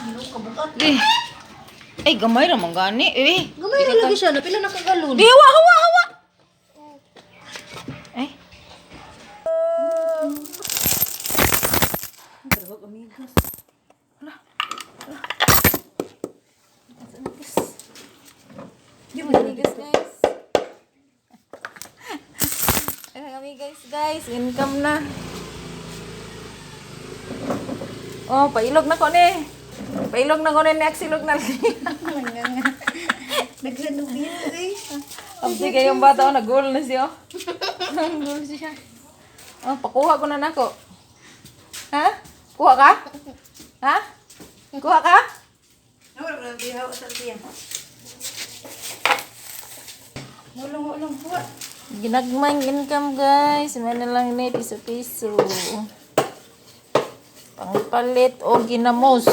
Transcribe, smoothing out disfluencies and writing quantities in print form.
Ginoo, kabukat. Eh. Ay, gamay ra man gani. Eh. Gamay ra lagi siya, napila na kagalon. Di, hawa, hawa, hawa. Ay. Trabag amigas. Hala. Di mo Amigas, guys. Ay, kami, guys, guys. Income na. Oh, pailog na ko ni. Pailog na ko ni next ilog na. Naglan og biyo eh. Abdi kayong bata, oh, nag-goal na siya. Nag-goal siya. Oh, pakuha ko na nako. Ha? Kuha ka? Ha? Kuha ka? Wala wala di hawa sa tiyan. Ulong ulong buwa. Ginagmang income, guys. May na lang ni piso-piso. Pangpalit o ginamos.